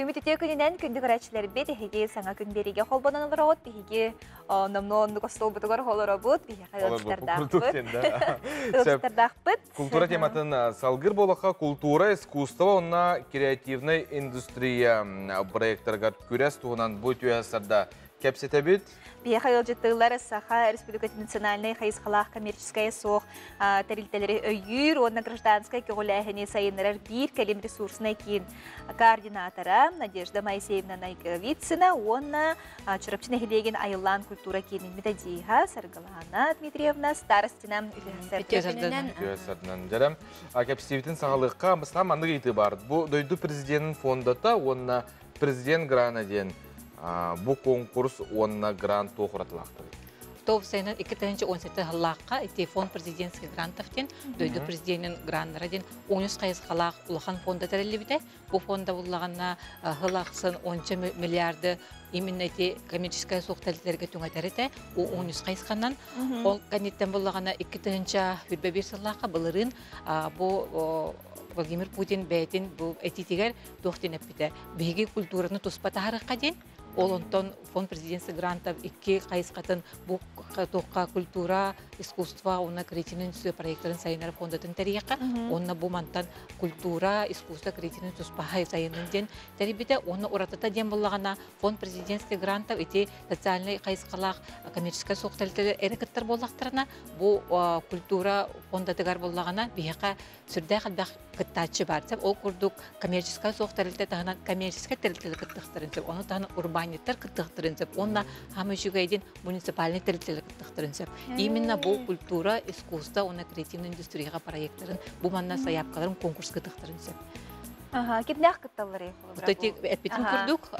Үмүт үтүө күнүнэн күндү көрөөччүлэрбит, эһиги саҥа күн биэриигэ холбонон олороҕут, биһиги номнуо оннук остуолбутугар олоробут, биһиэхэ ыалдьыттардаахпыт. Ыалдьыттардаахпыт. Култуура тематын салгыр буолахха култуура, искусство уонна креативнай индустрия проекттарыгар күрэс туһунан бу үтүө сарда кэпсэтэбит. Биһиэхэ ыалдьыттыыллар Саха Республикатын национальнай хайысхалаах коммерческайа суох тэрилтэлэри өйүүр уонна гражданскай көҕүлээһини сайыннарар биир кэлим ресурснай киин координатора Надежда Моисеевна Найговицына уонна Чурапчы нэһилиэгин Айыллаан культура киинин методиһа Саргылана Дмитриевна Старостина. Үтүө сарынан. Дьэрэ, кэпсиибитин саҕалыахха бастаан маннык ыйытыы баар. Бу дойду президенин фондата уонна президент грана диэн бу конкурс уонна грант туох уратылаахтарый? Топ сайынан 2017 сыллаахха ити фонд президентских грантов диэн дойду президенин граннара диэн 13 хайысхалаах улахан фонда тэриллибитэ. Бу фонда буллаҕына сыл ахсын онча миллиарды именно ити коммерческая суох тэрилтэлэргэ түҥэтэр этэ. 13 хайысханан. Ол кэнниттэн буллаҕына 2021 сыллаахха былырыын бу Владимир Путин бэйэтин бу этиитигэр туох диэн эппитэ, биһиги культураны туспа таһаарыахха диэн. Ол онтон фонд президентских грантов икки хайысхатын бу туохха культура, искусство уонна креативный индустрия проекттарын сайыннарар фондатын тэрийиэххэ уонна бу мантан культура, искусство, креативный туспа сайыннын диэн тэрийбитэ. Уонна уратыта диэн буоллаҕына, фонд президентских грантов ити социальнай хайысхалаах коммерческай суох тэрилтэлэр эрэ кыттар буоллахтарына, бу культура фондатыгар буоллаҕына биһиэхэ сүрдээх элбэх кыттааччы баар. Ол курдук коммерческай суох тэрилтэ таһынан коммерческай тэрилтэлэр кыттыахтарын сөп, ону таһынан урбаанньыттар кыттыахтарын сөп, уонна хаама үчүгэйдин муниципальнай тэрилтэлэр кыттыахтарын сөп. Именно бу культура, искусство уонна креативный индустрияҕа проекттарын бу манна сайаапкаларын конкурс кыттыахтарын сөп. Ага, кимнээх кытталларый? Эппитин курдук,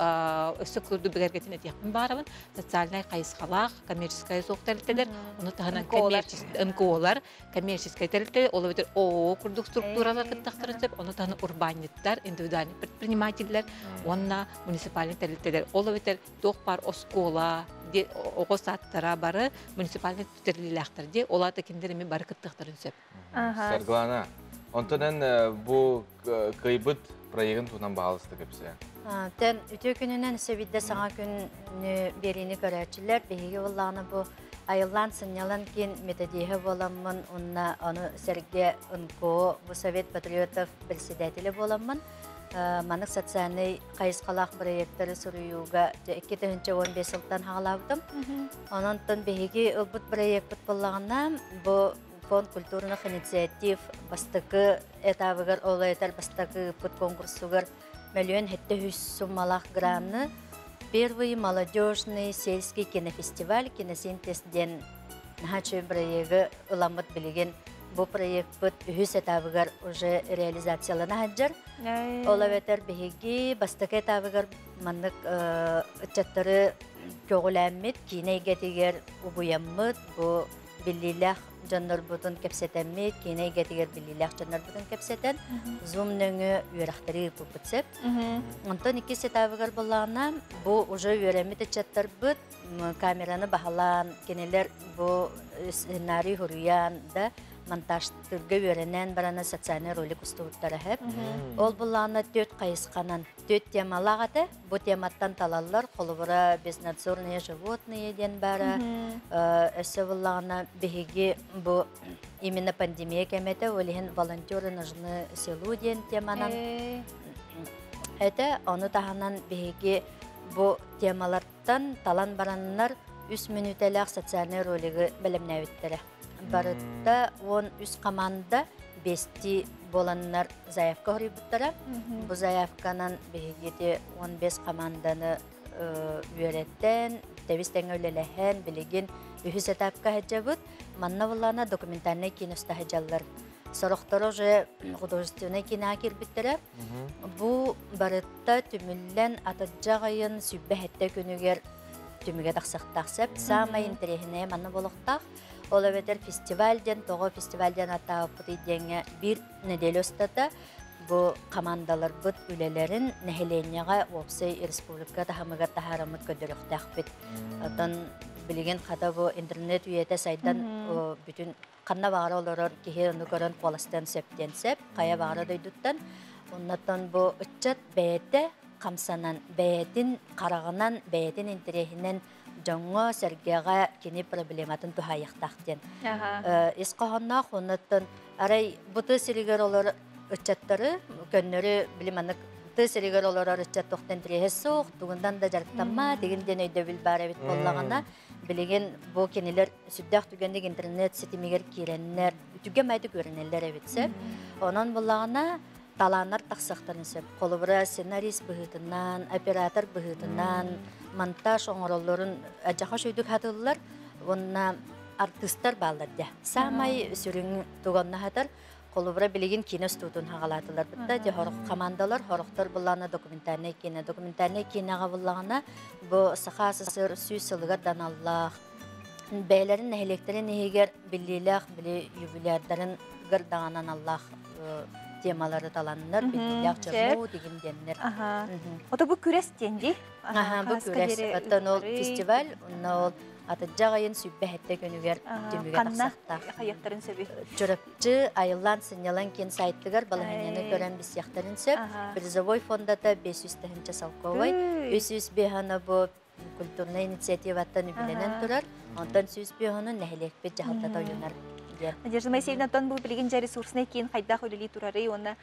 өссө курдук бигэргэтин этиэхпин баарабын, социальнай хайысхалаах коммерческай суох тэрилтэлэр, ону таһынан НКОлар, коммерческай тэрилтэ, ол эбэтэр ООО курдук структуралар кыттахтарын сөп, ону таһынан урбаанньыттар, индивидуальный предпринимателлэр уонна муниципальный тэрилтэлэр, ол эбэтэр туох баар оскуола, оҕо саадтара бары муниципальный тэриллиилээхтэр дии, ол аата кинилэр эмиэ бары кыттыахтарын сөп. Саргылана, онтон эн бу кыайбыт проегын туһунан баһаалыста кэпсээ. Тэн үтүө күнүнэн сөбүдэ саҥа күнү биэриини көрөөччүлэр, биһиги буоллаҕына бу Айыллаан сынньалан киин методиһа буоламмын уонна ону сэргэ НКО бу Совет патриотов председателэ буоламмын маннык социальнай хайысхалаах проекттары суруйууга 2015 сылтан хаалаабытым. Онон биһиги ылбыт проекпыт буоллаҕына бу фонд культурных инициатив бастакы этабыгар ол этэр бастакы ыыппыт конкурсугар 1 700 суммалаах гранны Первый молодежный сельский кинофестиваль «Киносинтез» диэн наһаа үчүгэй проегы ыламмыт. Билигин бу проекпыт үһүс этабыгар уже реализациялана сылдьар. Ол эбэтэр биһиги бастакы этабыгар маннык ыччаттары көҕүлээммит, киинэ эйгэтигэр угуйаммыт, бу биллиилээх дьоннорбутун кэпсэтэммит, киинэ эйгэтигэр биллиилээх дьоннорбутун кэпсэтэн, Zoom нөҥүө үөрэхтэри ыыппыппыт сөп. Онтон иккис этабыгар буоллаҕына, бу уже үөрэммит ыччаттарбыт камераны баһылаан, кинилэр бу сценарий хуруйан да монтажтырга үөрэнэн барана социальный ролик устубуттара хэп. Ол буллаҕына төрт хайысханан төрт темалаах этэ. Бу тематтан талаллар, холобура безнадзорные животные диэн баара. Өссө буллаҕына биһиги бу именно пандемия кэмэтэ, ол иһин волонтеры нужны селу диэн теманан этэ. Ону таһынан биһиги бу темалартан талан бараннар үс мүнүүтэлээх социальный ролигы бэлэмнээбиттэрэ. Барыта 13 команда бести буоланнар заявка хоруйбуттара. Бу заявканан биһигити 15 команданы үөрэттэн, тэбис тэҥэ үлэлэһэн, билигин үһүс этапка сылдьабыт. Манна буллаана документальный кино сылдьаллар. Сорохторо уже художественный киноға кирбиттэрэ. Бу барытта түмүллэн атырдьах айын 27 күнүгэр түмүгэ тахсыахтаах сөп. Самай интэриэһинэйэ манна буолуохтаах. Ол эбэтэр фестиваль диэн, тоҕо фестиваль диэн аттаабыппытый диэҥҥэ биир неделя устата бу командаларбыт үлэлэрин нэһилиэнньэҕэ уопсай республика таһымыгар таһаараммыт көрдөрүөхтээхпит. Оттон билигин хата бу интернет үйэтэ сайдан бүтүн ханна баҕара олорор киһи ону көрөн куоластыан сөп диэн сөп. Хайа баҕара дойдуттан. Оннотон бу ыччат бэйэтэ хамсанан, бэйэтин хараҕынан, бэйэтин интэриэһинэн дьоҥҥо, сэргэҕэ кини проблематын туһаайыахтаах диэн. Ис хоһоонноох оннуттан арай бу тыа сиригэр олор ыччаттары көннөрү били маннык тыа сиригэр олорор ыччат туохтан интэриэһэ суох, тугунан да дьарыктаммат дигин диэн өйдөбүл баар эбит буоллаҕына, билигин бу кинилэр сүрдээх түгэнник интернет ситимигэр киирэннэр үтүгэ майтык үөрэнэллэр эбит сөп. Онон буллаҕына талааннар тахсыахтарын сөп. Холобура, сценарист быһыытынан, оператор быһыытынан, монтаж оҥороллорун адьаха шүйдүк хатыллар. Уонна артыыстар бааллар дьэ. Саамай сүрүн туганна хатар. Холобура, билигин киинэ устуутун хагалаатылар бытта дьэ хорох командалар, хорохтор буллаана документальный киинэ. Документальный киинэҕэ буллаҕына бу Саха СССР 100 сылыгар даналлаах бэйэлэрин нэһилиэктэрин иһигэр биллиилээх били юбилярдарын гырдаҕанан аллаах темалары таланнар, биллиилээх дьону дигин диэннэр. Ото бу күрэс диэн дии? Аха, бу күрэс. Оттон ол фестиваль, онно ол атыдьах айын сүббэһэтте күнүгэр түмүгэ тахсахтаах. Хайыктарын сөбүй? Чурапчы айыллаан сынньалаҥ киин сайтыгар балаһанньаны көрөн билсиэхтэрин сөп. Призовой фондата 500 тыһыынча солковой, 305 бу культурнай инициативаттан үбүлэнэн турар. Онтон 105 нэһилиэкпит дьаһалтата уйунар диэн. Надежда Моисеевна, оттон бу билигин дьэ ресурснай киин хайдах үлэлии турарый уонна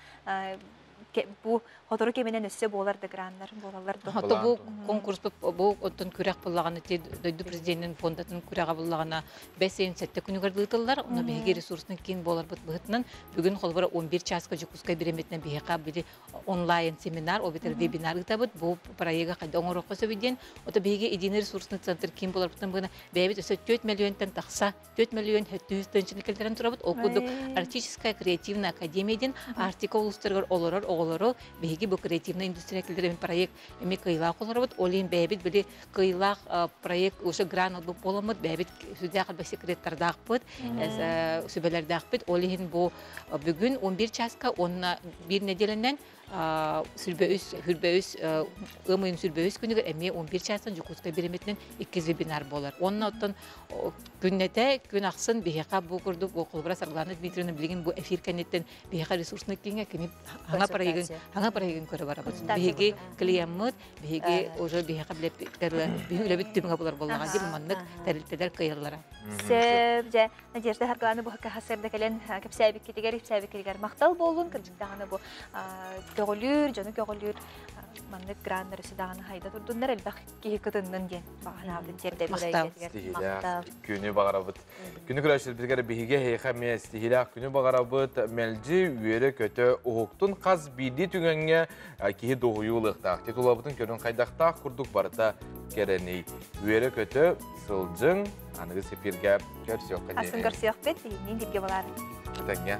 бу хотору кэминэн өссө буолар да граннар буолаллар да. Хото бу конкурс бу оттон күрэх буллаҕына ти дойду президентин фондатын күрэҕэ буллаҕына 5-7 күнүгэр ыытыллар. Онно биһиги ресурсный киин буоларбыт быһытынан бүгүн холобура 11 чааска Дьокуускай бириэмэтинэн биһиэхэ били онлайн семинар, обитер вебинар ыытабыт. Бу проега хайда оҥоруохха сөбүй диэн. Ото биһиги единый ресурсный центр киин буоларбытынан быһына бэйэбит өссө 4 миллионтан тахса 4 миллион 700 тыһыынчаны кэлтэрэн турабыт. Ол курдук Арктическая креативная академия диэн Арктика улуустарыгар олорор оҕолору биһиги бу креативная индустрия киллэрэн проект эмиэ кыайыылаах олоробут. Ол иһин бэйэбит били кыайыылаах проект уже грант ылбыт буоламмыт, бэйэбит сүрдээх элбэх секреттардаахпыт, сүбэлэрдээхпит. Ол иһин бу бүгүн 11 чааска уонна биир нэдиэлэнэн сүрбэ үс хүрбэ үс ыам ыйын 23 күнүгэр эмиэ 11 чаастан Дьокуускай бириэмэтинэн иккис вебинар буолар. Уонна оттон күннэтэ күн ахсын биһиэхэ бу курдук бу холобура Саргылана Дмитриевна билигин бу эфир кэнниттэн биһиэхэ ресурсный кииҥҥэ кини хаҥа проегын хаҥа проегын көрө барабыт. Биһиги клиеммыт, биһиги уже биһиэхэ билэппиттэр биһи үлэбит түмүгэ булар буоллаҕа дии маннык тэрилтэлэр кыайаллара. Сөп, дьэ, Надежда Саргылана бу хасырда кэлэн кэпсээбиккитигэр, ипсээбиккитигэр махтал буоллун, кырдьык даҕаны бу көҕүлүүр, дьону көҕүлүүр маннык граннар өссө даҕаны хайда турдуннар, элбэх киһи кытыннын диэн баҕанаабытын тиэрдэбит. Махтал. Ситиһиилээх күнү баҕарабыт. Күнү көрөөччүлэрбитигэр биһиги эһиэхэ эмиэ ситиһиилээх күнү баҕарабыт. Мэлдьи үөрэ-көтө уһуктун хас биирдии түгэҥҥэ киһи дуоһуйуу ылыахтаах. Титулабытын көрүн хайдахтаах курдук барыта кэрэний. Үөрэ-көтө сылдьыҥ, аныгы эфиргэ көрсүөххэ Асын диэри. Көрсүөхпүт, биһигинниин бииргэ буолаарыҥ. Этэҥҥэ.